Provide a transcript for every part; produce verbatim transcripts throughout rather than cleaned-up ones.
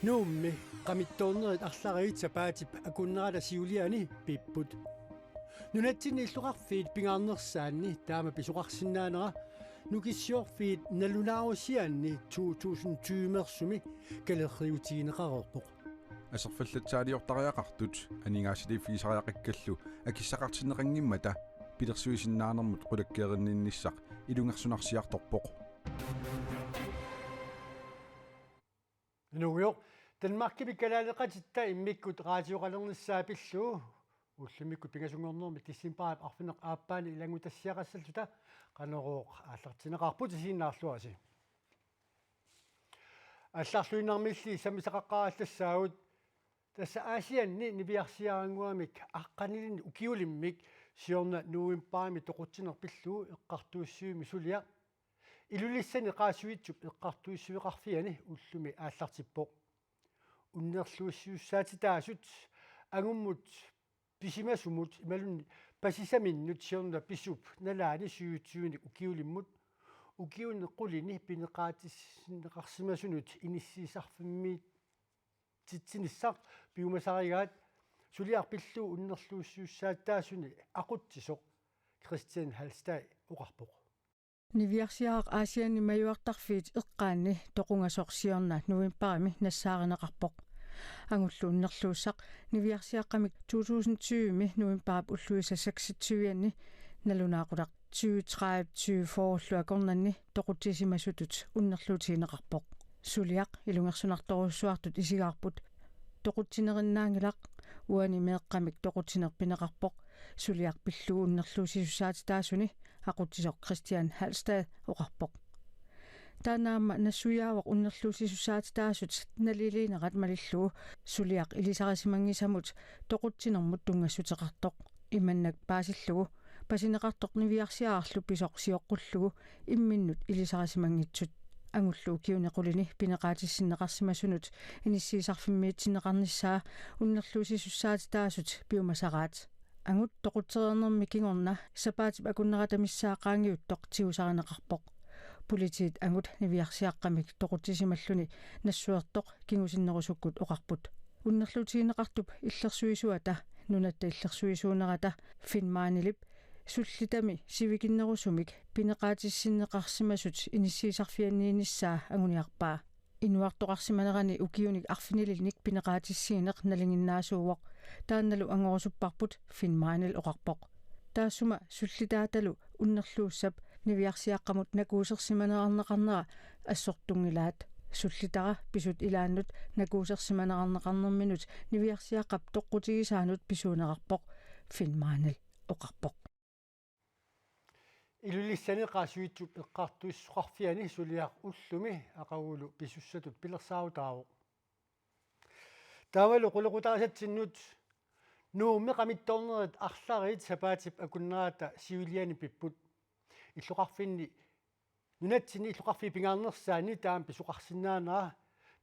Nuummi qamittoornerit arlariit sapaatip akunnerata siuliani pipput. Nunatsinni illoqarfiit pingaarnersaanni taama pisoqarsinnaanera Nukissiorfiit nalunaarusiaanni to tusind tyve-meersumi kalerriutigineqareerpoq. Aserfallatsaaliortariaqartut aningaasaliiffigisariaqakkallu akissaqartinneqanngimmata pilersuisinnaanermut qulakkeerinninnissaq ilungersunarsiartorpoq. Nuugujoq, Danmarkimi kalaaleqatitta immikkut raatioqalernissaa pillugu ullumikkut pingasunngornermi decembarip arfineq-aappaani ilanngutassiaqassalluta Qanorooq aallartinneqarput, isiginnaarluarisi. Allarluinnarmilli sammisaqaqqaarallassaagut. Tassa Aasianni niviarsiarannguamik aqqanilinnik ukiulimmik siorna novembarimi toqutsineq pillugu eqqartuussivimmi suliaq Ilulissani Qaasuitsup Eqqartuissiveqarfiani ullumi aallartippoq. Unnerluussisussaatitaasut angummut pisimasumut imaluunniit pasisaminnut siorna pisup nalaani syvogtyvenik ukiulimmut ukiuni qulini pineqaatissinneqarsimasunut inissiisarfimmiititsinissaq piumasarigaat suliaq pillugu unnerluussisussaatitaasuni aqutsisoq Christian Halstad oqarpoq. Niviarsiaraq Aasianni majuartarfiit eqqaanni toqungasoq siorna novembarimi nassaarineqarpoq. Angullu unnerluussaq niviarsiaqqamik to tusind tyve-mi novembarip ulluisa seksogtyve-anni nalunaaqutaq tyve tredive tyve fyrre-llu akornanni toqutsisimasutut unnerluutigineqarpoq. Suliaq ilungersunartorujussuartut isigaarput. Toqutsinerinnaanngilaq, uani meeqqamik toqutsineq pineqarpoq, suliaq pillugu unnerluussisussaatitaasuni, aqutsisoq Christian Halstad oqarpoq. Taanna aamma nassuiaavoq unnerluussisussaatitaasut naliliinerat malillugu suliaq ilisarisimanngisamut toqutsinermut tunngassuteqartoq. Imannak paasillugu pasineqartoq niviarsiararlu pisoq sioqqullugu imminnut ilisarisimanngitsut. Angullu ukiuni qulini pineqaatissinneqarsimasunut inissiisarfimmiitsinneqarnissaa unnerluussisussaatitaasut piumasaraat. Angut toqutsereernermi kingorna sapaatip akunnerata missaa qaangiuttoq tigusarineqarpoq. Politiit angut niviarsiaqqamik toqutsisimalluni nassuertoq kingusinnerusukkut oqarput. Unnerluutigineqartup illersuisuata, nunatta illersuisuunerata Finn Meinelip sullitami sivikinnerusumik pineqaatissinneqarsimasut inissiisarfianniinnissaa anguniarpaa. Inuartoqarsimanerani ukiunik arfinilinnik pineqaatissiineq nalinginnaasuuvoq. Taannalu angorusupparput Finn Meinel oqarpoq. Taassuma sullitaatalu unnerluussap niviarsiaqqamut nakuusersimanerarneqarnera assortunngilaat. Sullitara pisut ilaannut nakuusersimanerarneqarnerminut niviarsiaqqap toqqutigisaanut pisuunerarpoq, Finn Meinel oqarpoq. Ilulissani Qaasuitsup Eqqartuissisoqarfiani suliaq ullumi aqagulu pisussatut pilersaarutaavoq. Taavalu qulequtaarisatsinnut. Nuummi qamittoornerit arlariit sapaatip akunnerata siuliani pipput. Illoqarfinni, nunatsinni illoqarfiit pingaarnersaanni taama pisoqarsinnaanera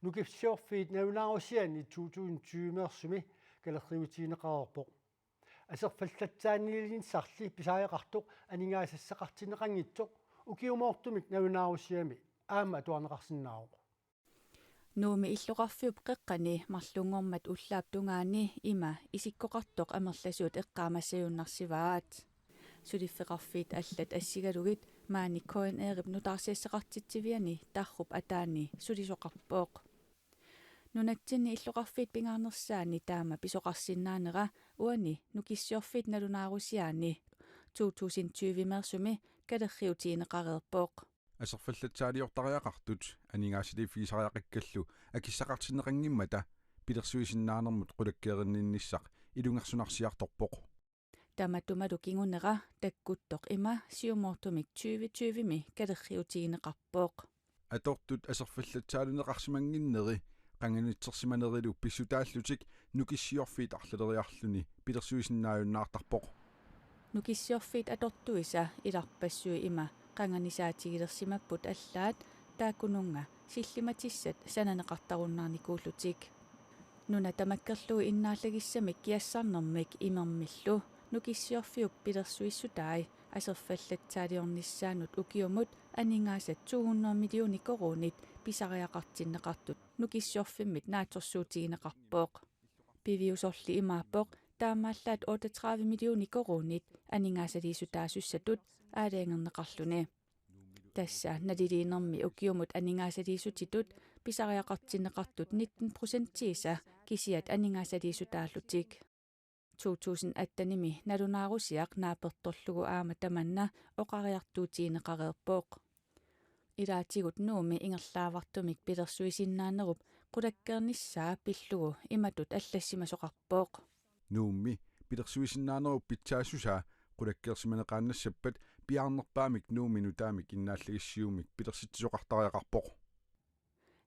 Nukissiorfiit nalunaarusiaanni to tusind tyve-meersumi kalerriutigineqareerpoq. Aserfallatsaanilinissarli pisariaqartoq aningaasassaqartinneqanngitsoq ukiumoortumik nalunaarusiami aamma atuarneqarsinnaavoq. Nuummi illoqarfiup qeqqani marlunngormat ullaap tungaani ima isikkoqartoq amerlasuut eqqaamassajunnarsivaat. Suliffeqarfiit allat assigalugit maani K N R-ip nutaarsiassaqartitsiviani Tarrup ataani sulisoqarpoq. Nunatsinni illoqarfiit pingaarnersaanni taama pisoqarsinnaanera uani Nukissiorfiit nalunaarusiaanni to tusind tyve-meersumi kalerriutigineqareerpoq. Aserfallatsaaliortariaqartut aningaasaliiffigisariaqakkallu akissaqartinneqanngimmata pilersuisinnaanermut qulakkeerinninnissaq ilungersunarsiartorpoq. Tamatumalu kingunera takkuttoq ima siumoortumik tyve tyve-mi kalerriutigineqarpoq. Atortut aserfallatsaalineqarsimannginneri qanganitsersimanerilu pissutaallutik Nukissiorfiit arlaleriarluni pilersuisinnaajunnaartarpoq. Nukissiorfiit atortuisa ilarpassui ima qanganisaatigilersimapput allaat taakkununnga sillimatissat sananeqartarunnaarnikuullutik. Nuna tamakkerlugu innaallagissamik kiassarnermik imermillu Nukissiorfiup pilersuissutai Aserfallatsaaliornissaanut ukiumut aningaasat to hundrede millioner koruunit pisariaqartinneqartut Nukissiorfimmit naatsorsuutigineqarpoq. Piviusorli imaappoq taamaallaat otteogtredive millioner koruunit aningaasaliissutaasussatut aalajangerneqarluni. Tassa naliliinermi ukiumut aningaasaliissutitut pisariaqartinneqartut nitten procentiisa kisiat aningaasaliissutaallutik. To tusind attenimi nalunaarusiaq naapertorlugu aamma tamanna oqariartuutigineqareerpoq. Ilaatigut Nuummi ingerlaavartumik pilersuisinnaanerup qulakkeernissaa pillugu imatut allassimasoqarpoq. Nuummi pilersuisinnaanerup pitsaassusaa qulakkeersimaneqaannassappat piaarnerpaamik Nuummi nutaamik innaallagissiummik pilersitsisoqartariaqarpoq.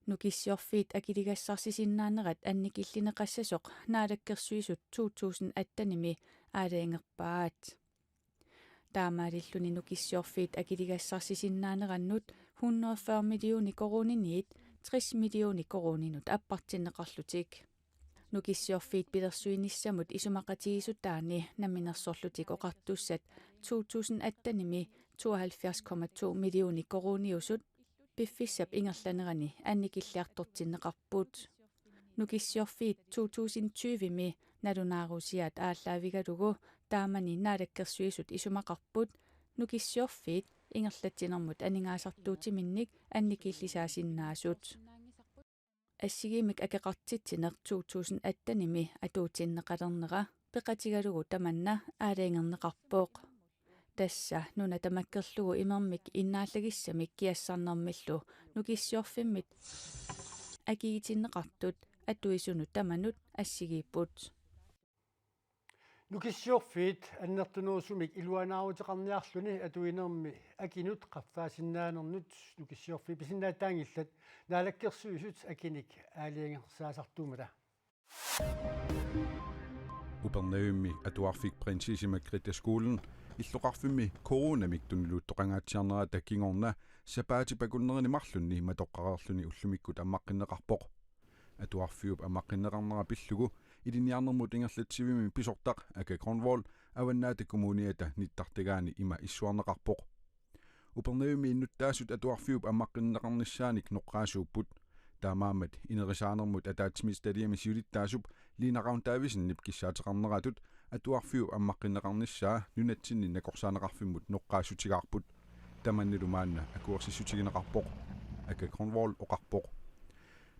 Nukissiorfiit akiligassarsisinnaanerat annikillineqassasoq Naalakkersuisut to tusind attenimi aalajangerpaat. Taamaalilluni Nukissiorfiit akiligassarsisinnaanerannut hundrede fyrre millioner koruuniniit tres millioner koruuninut appartinneqarlutik. Nukissiorfiit pilersuinissamut isumaqatigiissutaanni Namminersorlutik Oqartussat to tusind attenimi tooghalvfjerds komma to millioner koruuniusut piffissap ingerlanerani annikilliartortinneqarput. Nukissiorfiit to tusind tyvemi nalunaarusiaat aallaavigalugu taamani Naalakkersuisut isumaqarput Nukissiorfiit ingerlatsinermut aningaasartuutiminnik annikillisaasinnaasut. Assigiimmik akeqartitsineq to tusind attenimi atuutinneqalernera peqatigalugu tamanna aalajangerneqarpoq. Tassa nuna tamakkerlugu imermik innaallagissamik kiassarnermillu Nukissiorfimmit akigitinneqartut atuisunut tamanut assigiipput. Nukissiorfiit annertunerusumik iluanaaruteqarniarluni atuinermi akinut qaffaasinnaanermut Nukissiorfiit pisinnaatitaanngillat, Naalakkersuisut akinik aalajangersaasartuummata. Upernavimmi atuarfik Prinsesse Margrethe Skolen illoqarfimmi coronamik tuniluuttoqangaatsiarnerata kingorna sapaatip akunnerini marlunni matoqqareerluni ullumikkut ammaqqinneqarpoq. Atuarfiup ammaqqinneqarnera pillugu ilinniarnermut ingerlatsivimmi pisortaq Aka Grønvold Avannaata Kommuniata nittartagaani ima issuarneqarpoq: Upernavimmi innuttaasut atuarfiup ammaqqinneqarnissaanik noqqaasuupput. Taamaammat inerisaanermut ataatsimiititaliami siulittaasup Lina Ravn Davidsenip kissaateqarneratut atuarfiup ammaqqinneqarnissaa nunatsinni nakorsaaneqarfimmut noqqaassutigaarput. Tamannalu maanna akuersissutigineqarpoq, Aka Grønvold oqarpoq.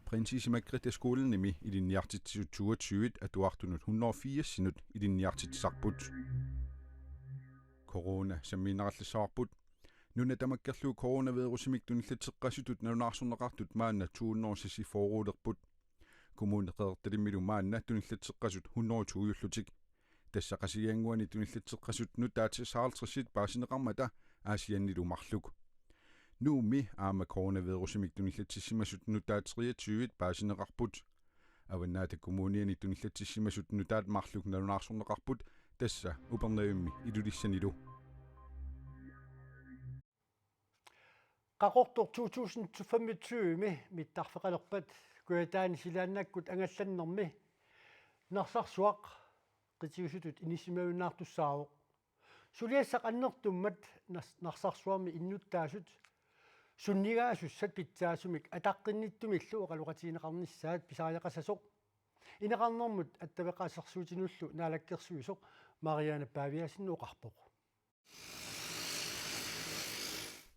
Prinsesse Margrethe Skolenimi ilinniartitsisut toogtyvet atuartunut hundrede firsinut ilinniartitsisarput. Corona sammiinnarallassavarput. Nuna tamakkerlugu coronavirusimik tunillatseqqasutut nalunaarsorneqartut maanna to hundrede seksogfyrreulerput. Kommune Qeqertalimmilu maanna tunillatseqqasut hundrede toiullutik. Tassa Qasigiannguani tunillatseqqasut nutaat seksoghalvtredsit paasineqarmata Aasiannilu marluk. Nuummi aamma coronavirusimik tunillatsissimasut nutaat treogtyvet paasineqarput. Avannaata Kommuniani tunillatsissimasut nutaat marluk nalunaarsorneqarput, tassa Upernavimmi Ilulissanilu. Qaqortoq to tusind femogtyve-mi mittarfeqalerpat Kujataani silaannakkut angallannermi Narsarsuaq qitiusutut inissisimajunnaartussaavoq. Suliassaq annertummat Nars-, Narsarsuarmi innuttaasut sunnigaasussat pitsaasumik ataqqinnittumillu oqaloqatigineqarnissaat pisariaqassasoq ineqarnermut attaveqaasersuutinullu naalakkersuisoq Mariane Paviasen oqarpoq.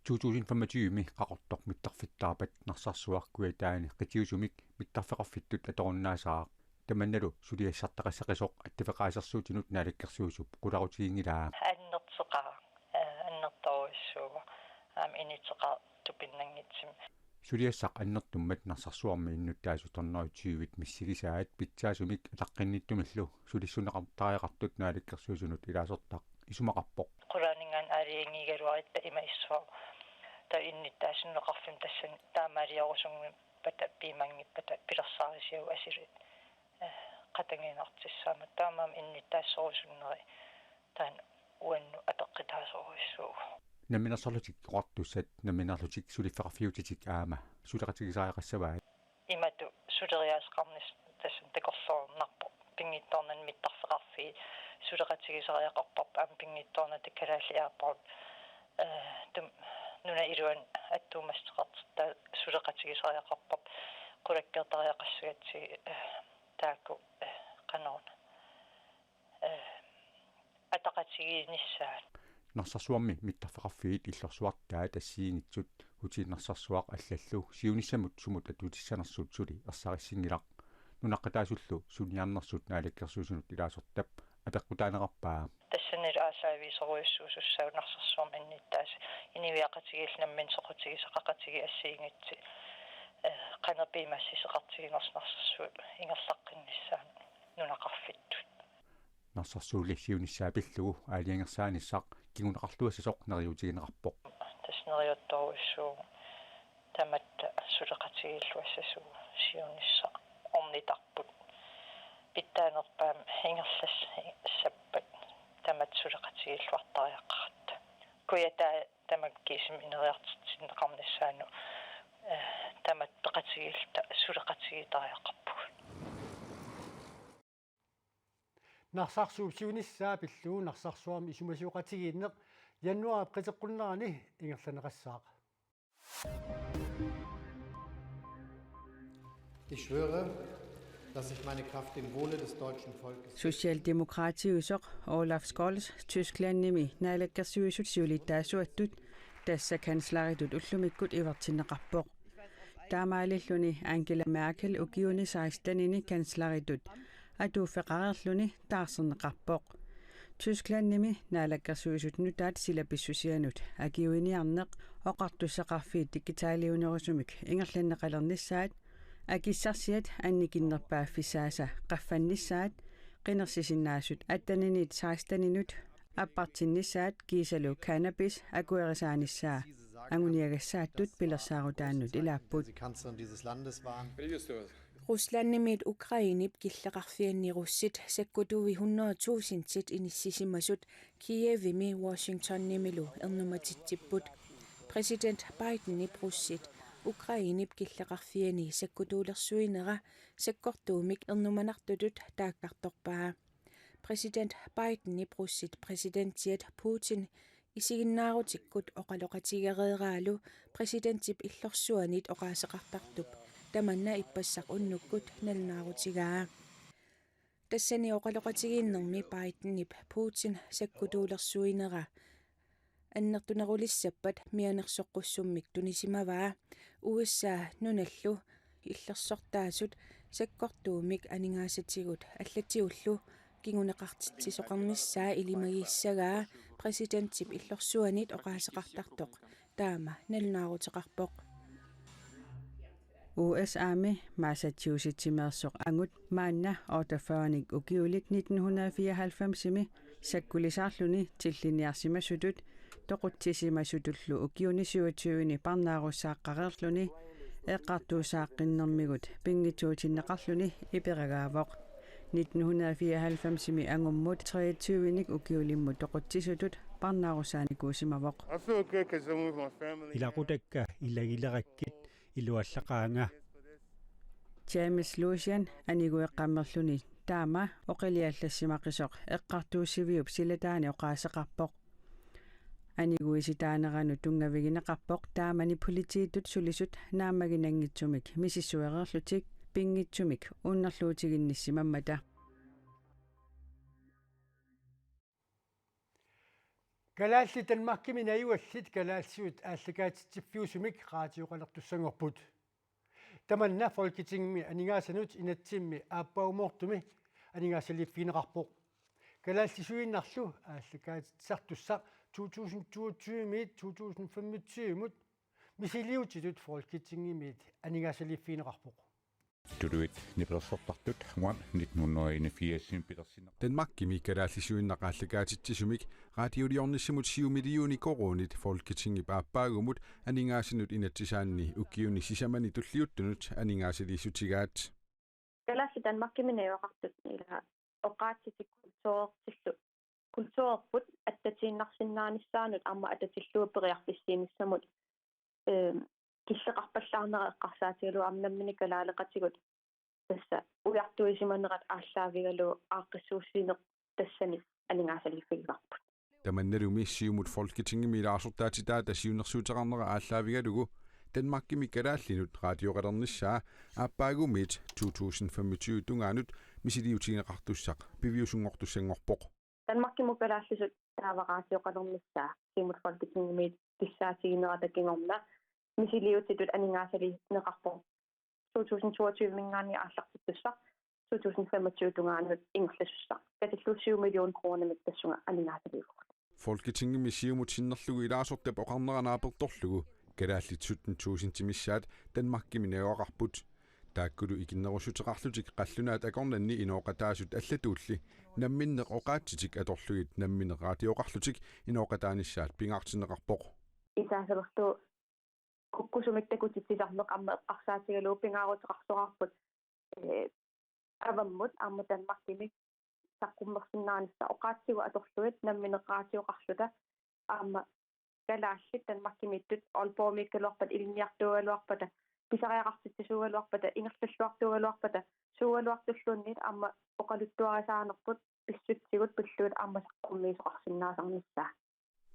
To tusind femogtyve-mi Qaqortoq mittarfittaarpat Narsarsuaq Kujataani qitiusumik mittarfeqarfittut atorunnaassaaq. Tamannalu suliassartaqassaqisoq attaveqaasersuutinut naalakkersuisup qularutiginngilaa. Annerteqaaq, eh, annertoorujussuuvoq, aamma initseqaaq tupinnanngitsumik. Suliassaq annertummat Narsarsuarmi innuttaasut hundrede tyvet missigisaat pitsaasumik ataqqinnittumillu sulissuneqartariaqartut naalakkersuisunut ilaasortaq isumaqarpoq. Qulaaninngaanniit aalajangigaluaritta ima issuaq. Taava innuttaasunneqarfimmi tassani taamaaliorusunngippata piumanngippata pilersaarusiuk asuli, eh, qatanngiinnartussaammat, taamaammat innuttaasorusunneri taanna uannut apeqqutaasorujussuuvoq. Namminersorlutik Oqartussat namminerlutik suliffeqarfiutitik aamma suleqatigisariaqassavaat. Imatut suleriaaseqarnissaq tassani takorloornarpoq, pinngitsoornani mittarfeqarfiit Suleqatigisariaqarparput aamma pinngitsoornata Kalaallit Airport, eh, tum-, nunap iluani attuumassuteqartittaa suleqatigisariaqarparput qulakkeertariaqassagatsigit, eh, taakku, eh, qanoruna, eh, ataqatigiinnissaat. Narsarsuarmi mittarfeqarfiit illorsuartaat assigiinngitsut Hotel Narsarsuaq allallu siunissamut sumut atuutissanersut suli ersarissinngilaq. Nunaqqataasullu suniarnersut Naalakkersuisunut ilaasortap apeqqutaaneqarpaa. Tassanilu aallaavigisorujussuusussaavoq Narsarsuarmi annittaasa inuiaqatigiillu namminneq soqutigisaqaqatigiit assigiinngitsut, eh, qanoq piumassuseqartiginersut Narsarsuup ingerlaqqinnissaanut nunaqarfittut. Narsarsuulli siunissaa pillugu aalajangersaanissaq kinguneqarluassasoq neriuutigineqarpoq. Tassa neriuttorujussuuvoq tamatta suleqatigiilluassasugut siunissaq ornitarput. Pitsaanerpaamik ingerlassappat tamatta suleqatigiilluartariaqaratta. Kujataa tamakkiisumik ineriartortinneqarnissaanut, eh, tamatta peqatigiilluta suleqatigiittariaqarpugut. Narsarsuup siunissaa pillugu Narsarsuarmi isumasioqatigiinneq januaarip qiteqqunnerani ingerlanneqassaaq. Ich schwöre, dass ich meine Kraft dem Wohle des deutschen Volkes Socialdemokratiusoq Olaf Scholz Tysklandimi naalakkersuisut siulittaasuattut tassa kansleritut ullumikkut ivertinneqarpoq. Taamaalilluni Angela Merkel ukiuni sekstenini kansleritut atuuffeqareerluni taarserneqarpoq. Tysklandimi naalakkersuisut nutaat silapissusianut akiuiniarneq oqartussaqarfiit digitaliunerusumik ingerlanneqalernissaat, akissarsiat annikinnerpaaffissaasa qaffannissaat, qinersisinnaasut atteninit seksteninut appartinnissaat kiisalu cannabis akuerisaanissaa anguniagassaattut pilersaarutaannut ilaapput. Ruslandimiit Ukrainep killeqarfianni russit sakkutuui hundrede tusindit inissisimasut Kievimi Washingtonimilu ernumatitsipput. Præsident Bidenip russit Ukrainep killeqarfiani sakkutuulersuinera sakkortuumik ernumanartutut taakkartorpaa. Præsident Bidenip russit præsidentiat Putin isiginnaarutikkut oqaloqatigereeraalu præsidentip illorsuanit oqaaseqartartup tamanna ippassaq unnukkut nalunaarutigaa. Tassani oqaloqatigiinnermi Bidenip Putin sakkutuulersuinera annertunerulissappat mianersoqqussummik tunisimavaa. U S A nunallu illersortaasut sakkortuumik aningaasatigut allatigullu kinguneqartitsisoqarnissaa ilimagiissagaa præsidentip illorsuanit oqaaseqartartoq taama nalunaaruteqarpoq. U S A-mi Massachusettsimeersoq angut maanna otteogfyrrenik ukiulik nitten hundrede fireoghalvfemsimi sakkulisaarluni tillinniarsimasutut toqutsissimasutullu ukiuni syvogtyveni parnaarussaaqqareerluni eqqartuussaaqqinnermigut pinngitsuutinneqarluni iperagaavoq. Nitten hundrede fireoghalvfemsimi angummut treogtyvenik ukiulimmut toqutsisutut parnaarussaanikuusimavoq. I feel good because I'm with my family. Ilaqutakka ilagilerakkit iluallaqaanga. James Lucian anigueqqammerluni taama oqiliallassimaqisoq eqqartuussiviup silataani oqaaseqarpoq. Aniguisitaaneranut tunngavigineqarpoq taamani politiitut sulisut naammaginanngitsumik misissuereerlutik pinngitsumik unnerluutiginnissimammata. Kalaallit Danmarkimi najugallit kalaallisut aallakaatitsiffiusumik raatioqalertussanngorput. Tamanna Folketingimi aningaasanut inatsimmi aappaagumoortumi aningaasaliiffigineqarpoq. Kalaallisuinnarlu aallakaatitsisartussaq to tusind toogtyve-miit to tusind femogtyve-mut misiliutitut Folketingimiit aningaasaliiffigineqarpoq. Tuluit nipilersortartut uani nitten hundrede enogfirs pilersinneq. Danmarkimi kalaallisuinnaq aallakaatitsisumik raatiuliornissamut syv millioner koruunit Folketingip aappaagumut aningaasanut inatsisaanni ukiuni sisamani tulliuttunut aningaasaliissutigaat. Kalaallit Danmarkimi najugaqartut ila oqaatsitik kulturertillu kulturerput attatiinnarsinnaanissaanut aamma atatillugu periarfissiinissamut, ehm, killeqarpallaarnera eqqarsaatigalugu aamma nammineq kalaaleqatigut tassa ujartuisimanerat aallaavigalugu aaqqissuussineq tassani aningaasaliiffigivarput. Tamannalumi Siumut Folketingimi ilaasortaatitaata siunnersuuteqarnera aallaavigalugu Danmarkimi kalaallinut raatioqalernissaa aappaagumiit to tusind femogtyve tungaanut misiliutigineqartussaq piviusunngortussanngorpoq. Danmarkimut kalaallisut taava raatioqalernissaa Siumut Folketingimi kissaatiginerata kingorna misiliutitut aningaasaliineqarpoq to tusind toogtyve-minngaanniit aallartittussaq to tusind femogtyve tungaanut ingerlasussaq. Katillugu syv million kronimik tassunga aningaasaliivugut. Folketingimi Siumut sinnerlugu ilaasortap oqarnera naapertorlugu kalaallit sytten tusind missaat Danmarkimi najugaqarput. Taakkulu ikinnerussuteqarlutik qallunaat akornanni inooqataasut allatuulli namminneq oqaatsitik atorlugit namminneq raatioqarlutik inooqataanissaat pingaartinneqarpoq. Isaasalerlu kukkusumik takutitsisarneq aamma eqqarsaatigalugu pingaaruteqarsoraarput, ee, avammut aamma Danmarkimi saqqummersinnaanissaq oqaatsigut atorlugit namminneq raatioqarluta aamma kalaallit Danmarkimiittut Aalborgimiikkaluarpata ilinniartuugaluarpata pisariaqartitsisuugaluarpata ingerlalluartuugaluarpata suugaluartulluunniit aamma oqaluttuarisaanerput pissutsigut pillugit aamma saqqummiisoqarsinnaasarnissaa.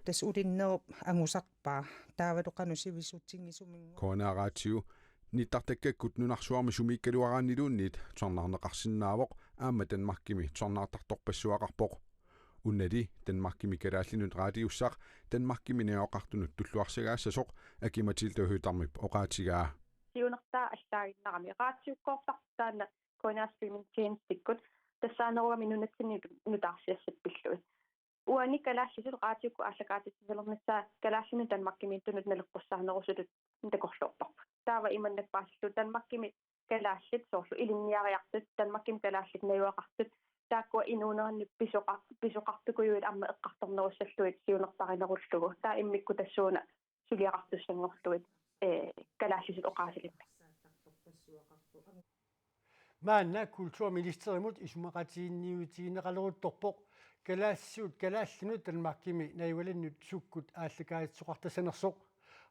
Tassa ulinnerup angusarpaa taavalu qanoq sivisutigisumik. K N R-raatiu nittartakkakkut nunarsuarmi sumiikkaluaraanniluunniit tusarnaarneqarsinnaavoq aamma Danmarkimi tusarnaartartorpassuaqarpoq. Unnali Danmarkimi kalaallinut raatiussaq Danmarkimi najugaqartunut tulluarsagaassasoq Aki-Matilda Høegh-Damip oqaatigaa. Siunertaa allaaginnarami raatiukkoortarpoq taanna K N R streaming tjenestikkut tassaaneruami nunatsinni nutaarsiassat pillugit. Uani kalaallisut raatiukkut aallakaatitsisalernissaat kalaallinut Danmarkimiittunut naleqqussaanerusutut takorloorparput. Taava imannak paasillugu Danmarkimi kalaallit soorlu ilinniariartut, Danmarkimi kalaallit najugaqartut, taakkua inuunerannut pisoqa-, pisoqartukujuit aamma eqqartornerussallugit siunertarinerullugu. Taava immikkut tassuuna suliaqartussanngorlugit, ee, kalaallisut oqaasilimmik. Maanna kulturministerimut isumaqatiginniutigineqaleruttorpoq kalaallisut kalaallinut Danmarkimi najugalinnut sukkut aallakaatitsisoqartassanersoq.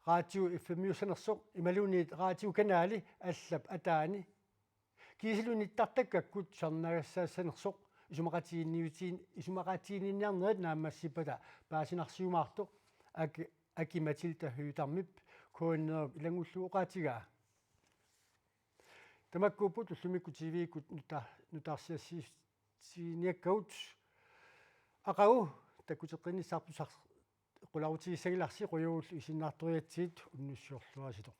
Raatiu F M-iussanersoq imaluunniit raatiukanali allap ataani. Kiisalu nittartakkakkut tusarnaagassaassanersoq isumaqatiginniutigin-, isumaqatiginninniarnerit naammassippata paasinarsiumaartoq Aki-, Aki-Matilda Høegh-Damip K N R-ip ilanngullugu oqaatigaa. Tamakkuupput ullumikkut T V-kkut nuta-, nutaarsiassiissiniakkagut. Aqagu takkuteqqinnissaarput sar-, qularutigissagilarsi, qujavugut isiginnaartoriatsiit, unnussiorluarisilu.